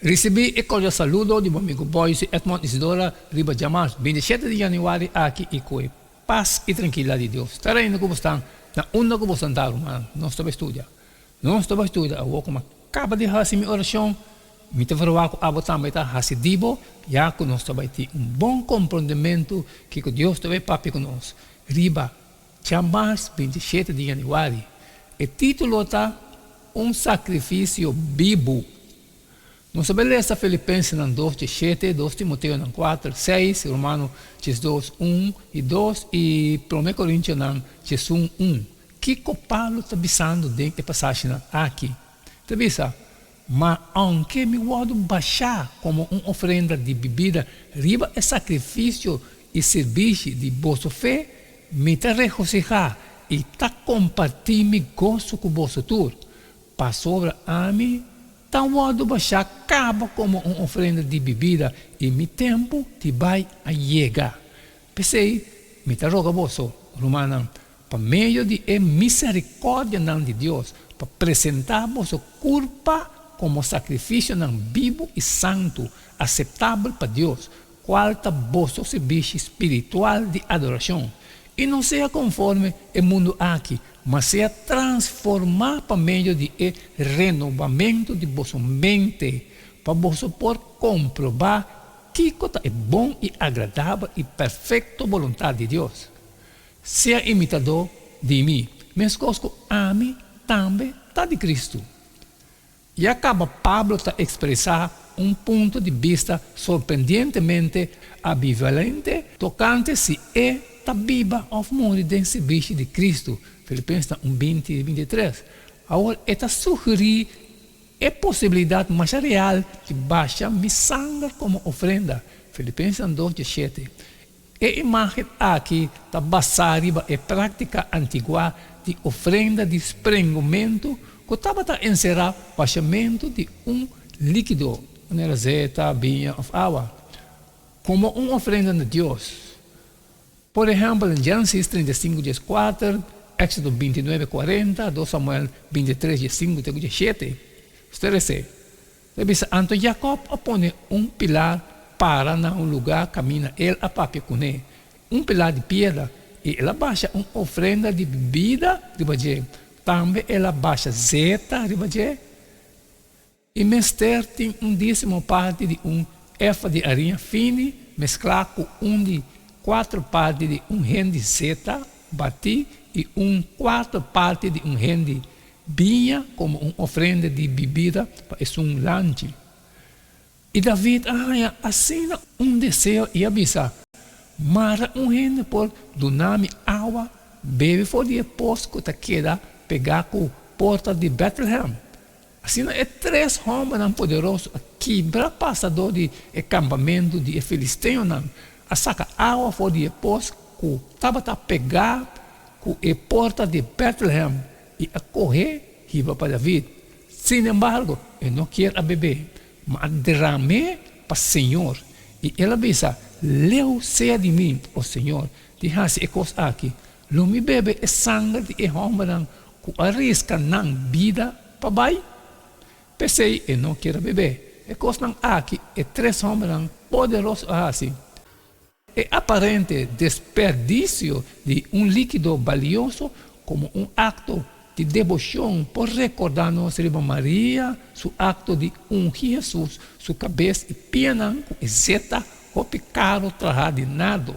Risibí e kordial saludo di bo amigu Boyce Edmond Isidora riba djamars 27 di yanüari aki i ku e pas i trankilidat di Dios ta reina ku bo stan na unda ku bo stan ta ruman. Nos ta bai studia. Nos ta bai studia awor ku mi a kaba di hasi mi orashon. Mi ta verwagt ku abo tambe ta hasi di bo ya ku nos ta bai tin un bon komprondementu kiko Dios ta bai papia ku nos riba djamars 27 di yanüari. E título ta Un Sakrifisio Bibu. Nos a bai lesa Filipensenan dos diesshete, dos Timoteonan kuater, seis, Romano 12, un i dos i Promé Korintionan 11, un. Kiko Pablo ta bisando den e pasashinan aki? Ta bisa, Ma ounke mi wòrdu bashá komo un ofrenda di bibida riba e sakrifisio i sirbishi di boso fe, mi ta regosihá i ta kompartí mi goso ku boso tur, pasobra ami ta wòrdu bashá kaba komo un ofrenda di bibida i mi tempu di bai a yega. P'esei mi ta roga boso, rumannan, pa medio di e miserikòrdianan di Dios, pa presentá boso kurpa komo sakrifisionan bibu i santu, aseptabel pa Dios, kual ta boso sirbishi spiritual di adorashon. I no sea konforme e mundu aki, ma sea transformá pa medio di e renobamentu di boso mente, pa boso por komprobá kiko ta e bon i agradabel i perfekto boluntat di Dios. Sea imitadó di mi, meskos ku ami tambe ta di Kristu. Ya kaba Pablo ta ekspresá un punto di bista sorprendientemente abivalente tokante si e ta biba òf muri den sirbishi di Kristu, Filipensenan un 20 i 23. Awor e ta sugerí e posibilidat masha real di basha mi sanger komo ofrenda, Filipensenan dos 17. E imágen aki ta basá riba e práktika antiguá di ofrenda di sprengumentu ku tabata enserá bashamentu di un líkido, manera zeta, biña òf awa, komo un ofrenda na Dios. Por ehèmpel, den Génesis 35 14, Éksodo 29 40, 2 Samuel 23 15 te ku 17. Sterese. Ta bisa, Anto Jakòb a pone un pilar para na un lugá kaminda el a papia kuné, un pilar di piedra, i el a basha un ofrenda di bibida riba dje. Tambe el a basha zeta riba dje. I mester tin un désimo parti di un efa di ariña fini mesklá ku un di kuater parti di un hen di zeta batí i un kuarto parti di un hen di biña komo un ofrenda di bibida pa esun lanchi. I David a haña asina un deseo i a bisa, Mara un hende por duna mi awa bebe for di e pos ku ta keda pegá ku porta di Bètlehèm. Asina e tres hòmbernan poderoso a kibra pasa dor di e kampamentu di e filisteonan, a saka awa for di e pos ku tabata pegá ku e porta di Bètlehèm i a kohe hiba pa David. Sin embargo, e no kier a bebé, ma a dram'é pa señor. I el a bisa, Leu sea di mi, o señor, di hasi e kos aki. Lo mi bebe e sanger di e hòmbernan ku a riska nan bida pa bai? P'esei e no kier a bebé. E kosnan aki e tres hòmbernan poderoso a hasi. E aparente desperdisio di un líkido balioso komo un akto di deboshon por rekordá nos riba Maria su akto di ungi Hesus su kabes i pianan ku e zeta hopi karu trahá di nardo.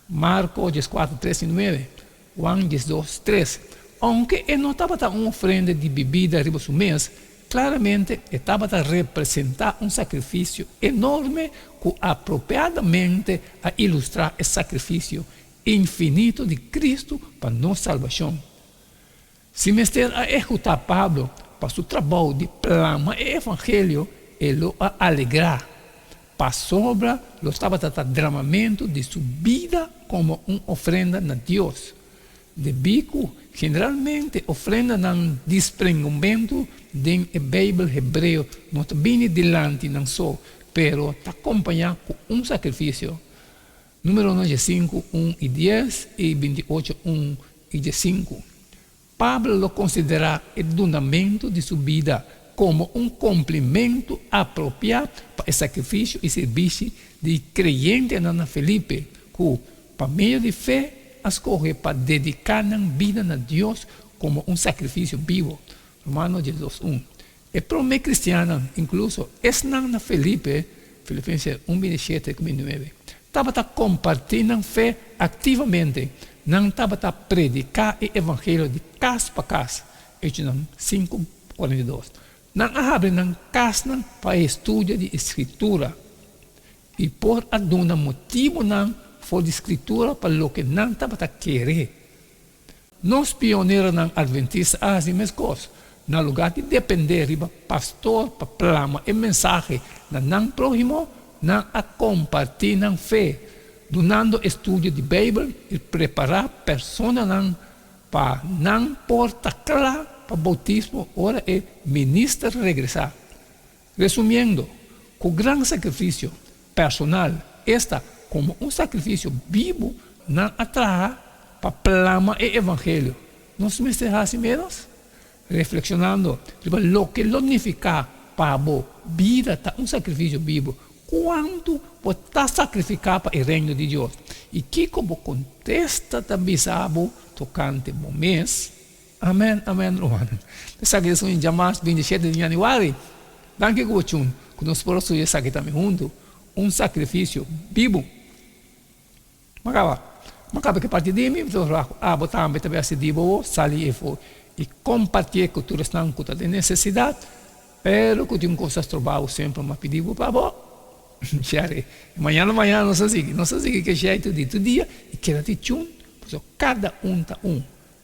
Marko 14, 3 i 9, Juan 12, 3. Ounke e no tabata un ofrenda di bibida riba su mes, klaramente e tabata representá un sakrifisio enorme ku apropiadamente a ilustrá e sakrifisio infinito di Kristu pa nos salbashon. Si mester a ehekutá Pablo pa su trabou di plama e evangelio, e lo a alegrá, pasobra lo tabata ta dramamentu di su bida komo un ofrenda na Dios. Debí ku generalmente ofrendanan di sprengumentu den e Beibel hebreo no ta bini dilanti nan so, pero ta kompañá ku un sakrifisio. Númeronan 15, 1 i 10 i 28, 1 i 15. Pablo lo konsiderá e dunamentu di su bida komo un komplimentu apropiá pa e sakrifisio i sirbishi di kreyentenan na Felipe, ku, pa medio di fe, a skohe pa dediká nan bida na Dios komo un sakrifisio bibu. Romano diesdos un. E promé kristiannan, inkluso esnan na Felipe, Filipenses un bintishete ku bintinuebe, tabata kompartí nan fe aktivamente. Nan tabata prediká e evangelio di kas pa kas, Echonan sinku, 42. Nan a habri nan kasnan pa e estudio di e Skritura i por a duna motibunan for di Skritura pa loke nan tabata kere. Nos pioneronan adventista a hasi meskos. Na lugá di dependé riba pastor pa plama e mensahe na nan próhimo, nan a kompartí nan fe, dunando estudio di Beibel i prepará personanan pa nan por ta kla pa boutismo ora e minister regresá. Resumiendo, ku gran sakrifisio personal, esta, komo un sakrifisio bibu, nan a traha pa plama e evangelio. Nos mester hasi ménos? Reflekshonando riba loke lo nifiká pa bo bida ta un sakrifisio bibu, kuantu bo ta sakrifiká pa e Reino di Dios? I kiko bo kontesta ta bisa bo tokante bo mes? Amen amen rumannan. Esaki ta suña djamas 27 di januari. Danki ku bo chun ku nos por a studia esaki tambe huntu. Un sakrifisio bibu. M'a kaba. M'a kaba ku e parti di mi, mi ta roga ku abo tambe ta bai hasi di bo sali efo i kompartié ku tur esnan ku ta den nesesidat, pero ku tin un kos a stroba bo semper m'a pidi bo pa bo share. Mañana mañana nos a sigui. Nos a sigui ku e sheitu di tur dia i keda ti chun pasobra kada un ta un.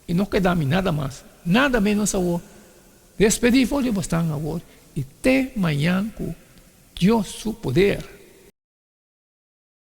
I no keda mi nada mas, nada menos awor. Despedí for di bosnan awor i te mañan ku Dios su poder.